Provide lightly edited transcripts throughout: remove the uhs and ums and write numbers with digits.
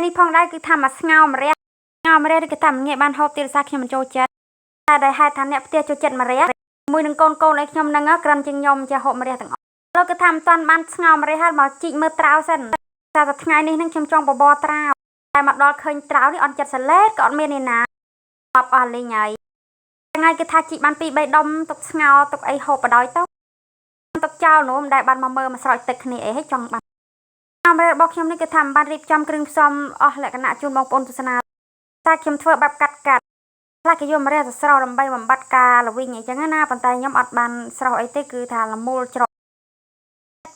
នេះផងដែរគឺថាមកស្ងោរម្រះស្ងោរម្រះឬក៏ថាមិនងាយបានហូបទៀតដោយសារខ្ញុំមិនចូលចិត្តតែដែលហេតុថាអ្នកផ្ទះចូលចិត្តម្រះជាមួយនឹងកូនកូនអីខ្ញុំហ្នឹងក្រិនជាងខ្ញុំចេះហូបម្រះទាំងអស់លោកគឺថាមិនតាន់បានស្ងោរម្រះហើយមកជីកមើលត្រាវសិនតែតែថ្ងៃនេះហ្នឹងខ្ញុំចង់បបរត្រាវតែមកដល់ឃើញត្រាវនេះអន់ចិត្តសលេតក៏អត់មានឯណាអបអស់លេងហើយថ្ងៃគឺថាជីកបាន2 3ដុំទុកស្ងោរទុកអីហូបបដ ாய் ទៅទុកចោលនោះមិនដែលបានមកមើលមកស្រោចទឹកគ្នាអីហីចង់បាន ម្រេចរបស់ខ្ញុំនេះគឺថាមិនបានរៀបចំគ្រឿងផ្សំអស់លក្ខណៈជូនបងប្អូនទស្សនាតែខ្ញុំធ្វើបែបកាត់កាត់ខ្លះគេយកម្រេចទៅស្រស់ដើម្បីបំបត្តិការល្វីងអីចឹងណាប៉ុន្តែខ្ញុំអត់បានស្រស់អីទេគឺថាល្មូលច្រក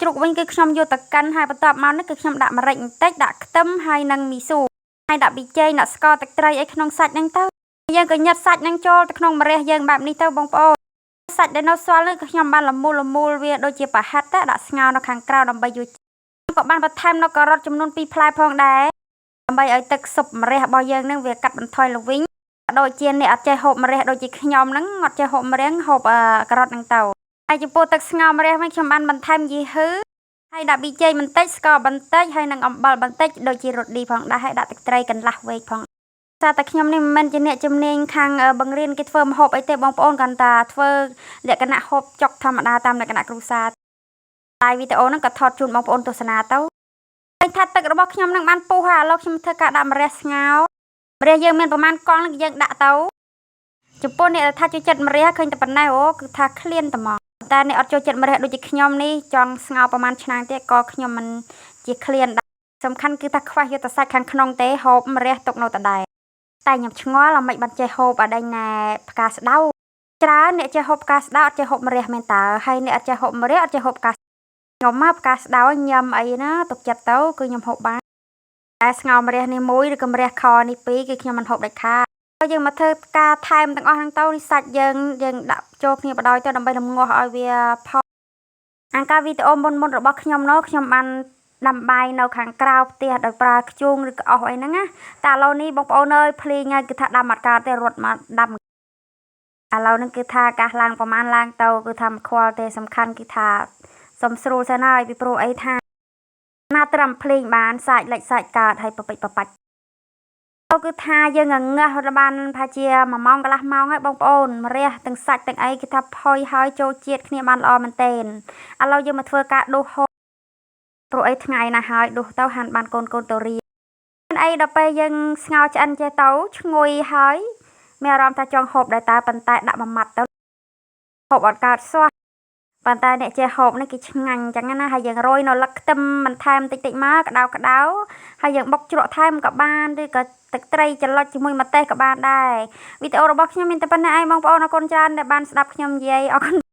ជ្រូកវិញគឺខ្ញុំយកទៅកិនហើយបន្ទាប់មកនេះគឺខ្ញុំដាក់ម្រេចបន្តិចដាក់ខ្ទឹមហើយនិងមីស៊ូហើយដាក់ប៊ីចេងដាក់ស្ករទឹកត្រីអីក្នុងសាច់ហ្នឹងទៅយើងក៏ញ៉ិតសាច់ហ្នឹងចូលទៅក្នុងម្រះយើងបែបនេះទៅបងប្អូនសាច់ដែលនៅសល់នេះគឺខ្ញុំបានល្មូលល្មូលវាដូចជាប្រហិតដាក់ស្ងោរនៅខាងក្រៅដើម្បីយក ក៏បានបន្ថែមនៅការ៉ុតចំនួន2ផ្លែផងដែរដើម្បីឲ្យទឹកស៊ុបម្រះរបស់យើងនឹងវាកាត់បន្ថយល្វីងដូចជាអ្នកអត់ចេះហូបម្រះដូចជាខ្ញុំហ្នឹងអត់ចេះហូបម្រះហូបការ៉ុតហ្នឹងទៅហើយចំពោះទឹកស្ងោរម្រះវិញខ្ញុំបានបន្ថែមយីហ៊ឺហើយដាក់ប៊ីចេងបន្តិចស្ករបន្តិចហើយនិងអំបិលបន្តិចដូចជារ៉ូឌីផងដែរហើយដាក់ទឹកត្រីកន្លះវែកផងសារតែខ្ញុំនេះមិនមែនជាអ្នកជំនាញខាងបង្រៀនគេធ្វើម្ហូបអីទេបងប្អូនគ្រាន់តែធ្វើលក្ខណៈហូបចុកធម្មតាតាមលក្ខណៈគ្រួសារ ឡាយវីដេអូហ្នឹងក៏ថតជូនបងប្អូនទស្សនាទៅឃើញថាទឹករបស់ខ្ញុំនឹងបានពុះហើយឥឡូវខ្ញុំធ្វើការដាក់ម្រះស្ងោរម្រះយើងមានប្រមាណកង់នឹងយើងដាក់ទៅចំពោះអ្នកដែលថាចូលចិត្តម្រះឃើញតែប៉ុណ្ណេះអូគឺថាឃ្លានតែហ្មងតែអ្នកអត់ចូលចិត្តម្រះដូចជាខ្ញុំនេះចង់ស្ងោរប្រមាណឆ្នាំងទៀតក៏ខ្ញុំមិនជាឃ្លានដែរសំខាន់គឺថាខ្វះយកតែសាច់ខាងក្នុងទេហូបម្រះទុកនៅដដែលតែខ្ញុំឆ្ងល់អ្មេចបានចេះហូបអាដេញណែផ្កាស្ដៅច្រើនអ្នកចេះហូបផ្កាស្ដៅអត់ចេះហូបម្រះមែនតើហើយអ្នកអត់ចេះហូបម្រះអត់ចេះហូបផ្កាខ្ញុំមកផ្កាស្ដៅញ៉ាំអីណាទុកចិត្តទៅគឺខ្ញុំហូបបានតែស្ងោរម្រះនេះមួយឬក៏ម្រះខនេះពីរគឺខ្ញុំមិនហូបដាច់ខាតហើយយើងមកធ្វើការថែមទាំងអស់ហ្នឹងទៅនេះសាច់យើងយើងដាក់ចូលគ្នាបដ ாய் ទៅដើម្បីរំងាស់ឲ្យវាផុសអង្ការវីដេអូមុនមុនរបស់ខ្ញុំនោះខ្ញុំបានដាំបាយនៅខាងក្រៅផ្ទះដោយប្រើខ្ជូងឬក៏អស់អីហ្នឹងណាតែឥឡូវនេះបងប្អូនអើយភ្លៀងហើយគឺថាដាំអត់កើតទេរត់មកដាំឥឡូវហ្នឹងគឺថាកាសឡើងប្រហែលឡើងទៅគឺថាមិនខ្វល់ទេសំខាន់គឺថាសុំស្រួលសិនហើយពីព្រោះអីថាណាត្រឹមភ្លេងបានសាច់លិចសាច់កើតហើយប្រពេចប្របាច់ទៅគឺថាយើងងងះបានប្រហែលជា1ម៉ោងកន្លះម៉ោងហើយបងប្អូនម្រះទាំងសាច់ទាំងអីគឺថាផុយហើយចូលជាតិគ្នាបានល្អមែនទែនឥឡូវយើងមកធ្វើការដួសហូបព្រោះអីថ្ងៃណាស់ហើយដួសទៅហាន់បានកូនកូនទៅរៀនអីដល់ពេលយើងស្ងោរឆ្អិនចេះទៅឈ្ងុយហើយមានអារម្មណ៍ថាចង់ហូបដែរតើប៉ុន្តែដាក់មួយម៉ាត់ទៅហូបអត់កើតសោះប៉ុន្តែអ្នកចេះហូបនេះគេឆ្ងាញ់អញ្ចឹងណាហើយយើងរោយនៅលឹកខ្ទឹមបន្ថែមតិចតិចមកក្តៅក្តៅហើយយើងបុកជ្រក់ថែមក៏បានឬក៏ទឹកត្រីចលុចជាមួយម្ទេសក៏បានដែរវីដេអូរបស់ខ្ញុំមានតែប៉ុណ្ណេះឯងបងប្អូនអរគុណច្រើនដែលបានស្ដាប់ខ្ញុំនិយាយអរគុណ។